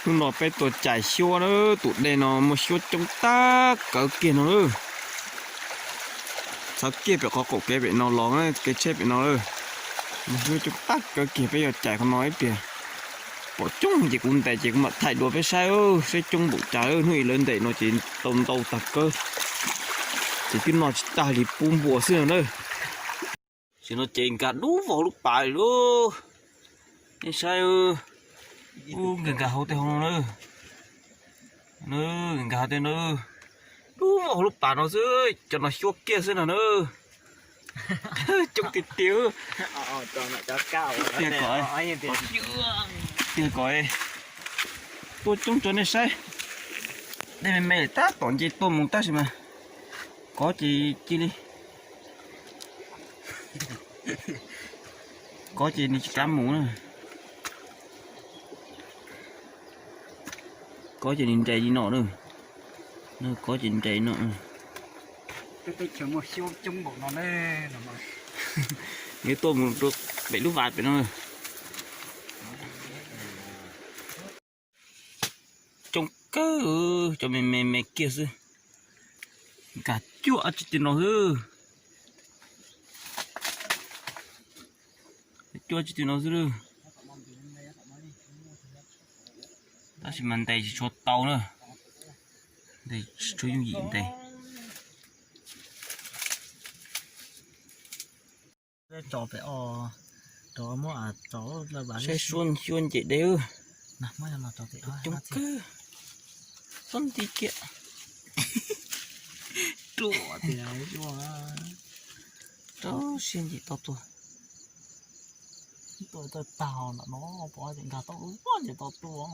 Hnub no peb tuaj cais xyuab na, tus dej no muaj xyuab coob tag kawg kiag no na. Txhawv kiag pem qhov qaum kev pem no los, kev tsheb pem no na. Muaj xyuab coob tag kawg kiag, peb yuav cais qhov no ib pliag. Pom coob ces kuv ntes ces kuv mam thaij dua peb saib, saib coob npaum cas. Hnub ib lawv ntes no ces tau ntau tag kawg. Ces twb noj tsis tag li pub npua xwb no na. Tam sim no ces nkag dub vog lub pas li lauj. Nej saib, nkag nkag hauv tej hauv no na. Nkag nkag hauv tej no, dub vog lub pas no xwb, cov no xyuab kiag xwb no na. Coob tiag tiag. Tiag kom, tiag kom tuaj coob tso nej saib. Dej me me tab tom nce tuaj mus tab sis mas kov ces cia li, kov ces nws tsis kav mus na. Kov ces nws nres li no na. Kov ces nres li no. Nws tuaj mus rau pem lub vas pem no. Coob kawg, cov me me me kiag xwb. Nkag cuaj tsis ti no xwb. Cuaj tsis ti no xwb. Tab sis mas ntes tsis tshua tau na. Ntes tsis tshua yooj yim ntes. Saib suab xyuab nce dej, coob kawg. Txob nti kiag. Rau siab nce tau tuaj. Tuaj tau tag ntawm no, pom nkag tau lub voj ces tau tuaj.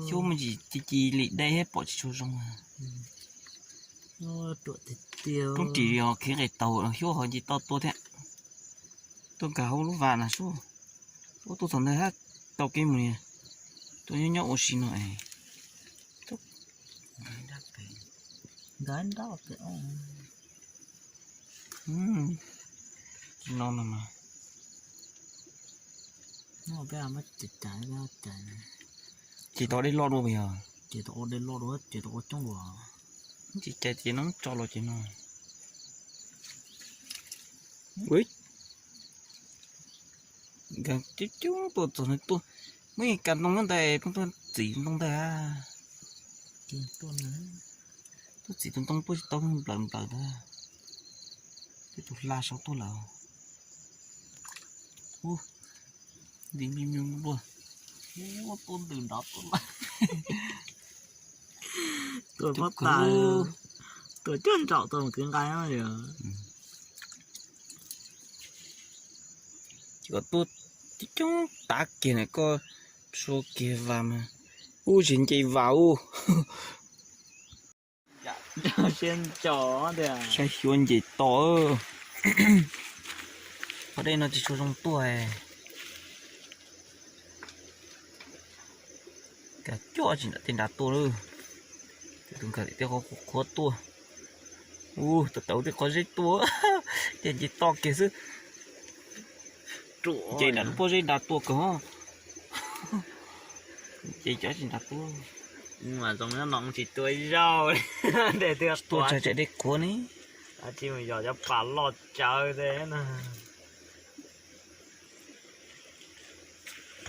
Xyuab me ntsis ci ci li dej thiab pom tsis tshua zoo. Roob ris ho khiav nqis taug xyuab ho nce tau tuaj thiab. Tuaj nkag hauv lub vas na sub. Ub, tuaj txog ntawd hab tau kev mus li. Tuaj nyob nyob ua si no es. Tsis no no mas. Ces tau dej loj dua puas yog? Ces tau ua dej loj dua, ces tau ua coob dua. Tsis cais ces no tso los ces no. Nkag coob coob tuaj txog no tuaj, muaj ib ka ntoo nyob ntawd pheej tuaj txim tus ntoo ntawd. Tuaj txim tus ntoo tuaj tsis tau, nplaws nplaws ntawd. Twb tus hla sau tuaj lawm. Ub, nti nyuj nyuj luaj. Ub, tuaj ntws nrov tuaj lawm. Tuaj pob tas, tuaj coob nraum tuaj mus kwv nqaij no yog. Ces kom tuaj coob tav kiag na koj, sua kiag vas mas. Ub, tsis nce vas ub. Saib xyuab nce to. Qhov dej no tsis tshua zoo tuaj. Nkag cuaj tsis nram tej nrad tuaj lawm. Tus nkag tim tej qhov qhuav tuaj. Ub, tau tau tej qhov zeb tuaj. Ces nce to kiag xwb. Nce nram lub pob zeb nrad tuaj kawg. Ces cov tsis nrad tuaj. Mas zoo nyob no tsis tua zaub. Tuaj tsa tsam dej qhuav ne. Tsis mus yog cov pas loj tsawv te na.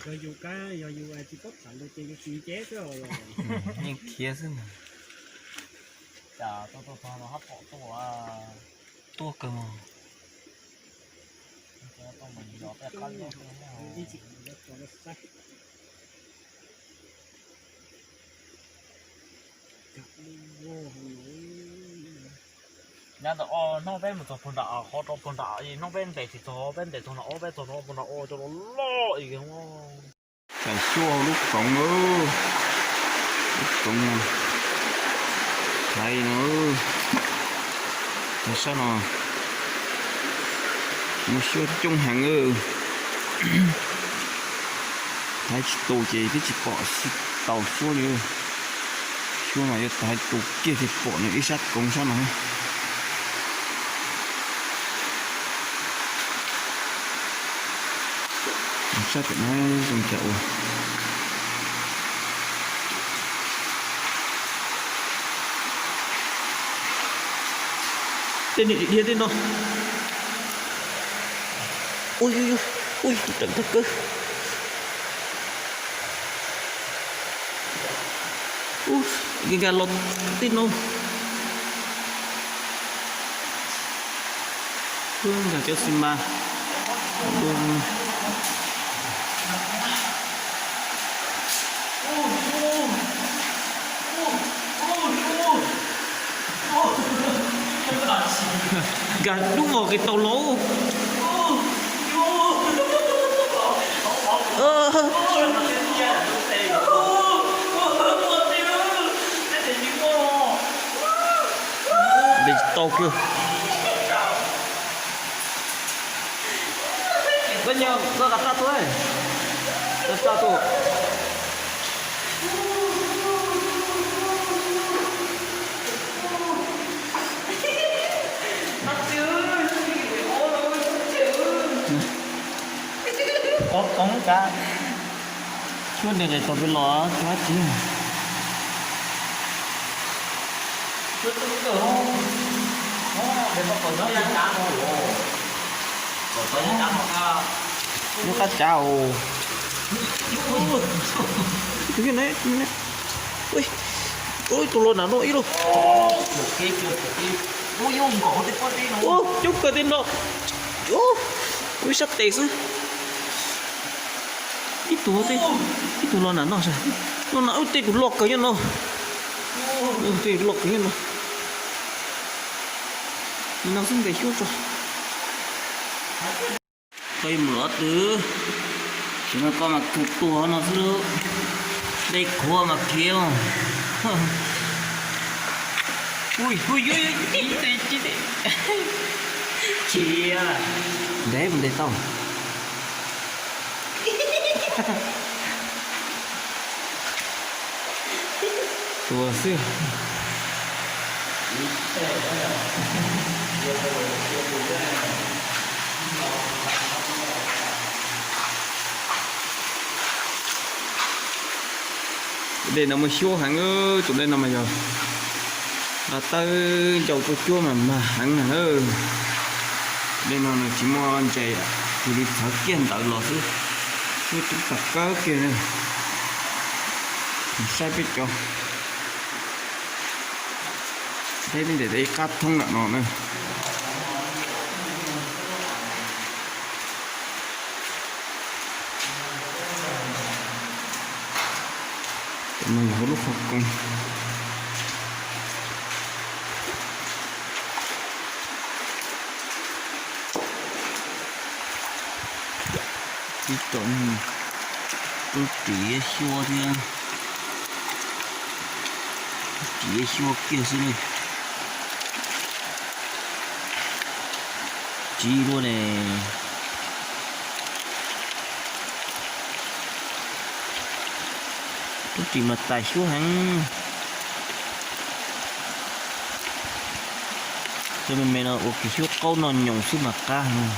Yog yus kab yog yus tsis paub tham lus ces yus tsis nce xwb os. Yeej khiav xwb mas. Cas tuaj tuaj txog no hab pom tuaj. Tuaj kawg mas. Nyab ntawm o hnub peb mus txog puag nram qhov rau puag nram, hnub peb ntes tsis txog, peb ntes txog nram o, peb txog nram o puag nram o cov loj loj. Cais xyuab hauv lub koov, lub koov no, thaiv no, thaiv sab no, muaj xyuab coob heev. Thaiv tsis tus ces twb tsis pom tau xyuab li. Xyuab mas yuav thaiv tus kiag thiaj pom nws ib sab koov sab no. Saib pem no zoo cas ua. Tej niag dhia tej no. Ui, ui, ui, tus teem tag kawg. Ub, nkag los tej no. Nkag cov xi mas. Nkag dub vog qis taus los. Ntes tsis tau kiag. Koj nyo koj qas raj tuaj, qas raj tuaj. Qoob qoob kav. Xyuas ntes qis taus pem los tsis ua dab tsi. Lub qab tsav os. Tus los nram no ib lub. Coob kawg tej no. Ub, ib sab tes xwb. Ib tug, ib tug los nram no, no na, ub, tej tus loj kawg nyob no. Tej loj kawg nyob no. Li no xwb ntes xyuas tso. Qe mus los twg, sim no koj mas kawg tuag no xwb, dej qhuav mas khiav. Ui, ui, ui, ntes mus ntes tau. Tuag xwb. Tus dej no muaj xyuab heev, tus dej no mas yog tawb ncau tuaj cuab mas mag heev na. Dej no nws tsis muaj ntses, cia li txhawv kiag ntawd los xwb, xyuab coob tag kawg kiag. Saib peb cov teb ntes ib qab thoob nram no na. Cov no yog hauv lub qhov koos. Ib co tub ris xyuab thiab, tub ris xyuab kiag xwb ne. Tsiv luaj ne. Tub ris mas tais xyuab heev. Cov me me no ua kiag xyuab qaub noj nyoos xwb mas qab heev.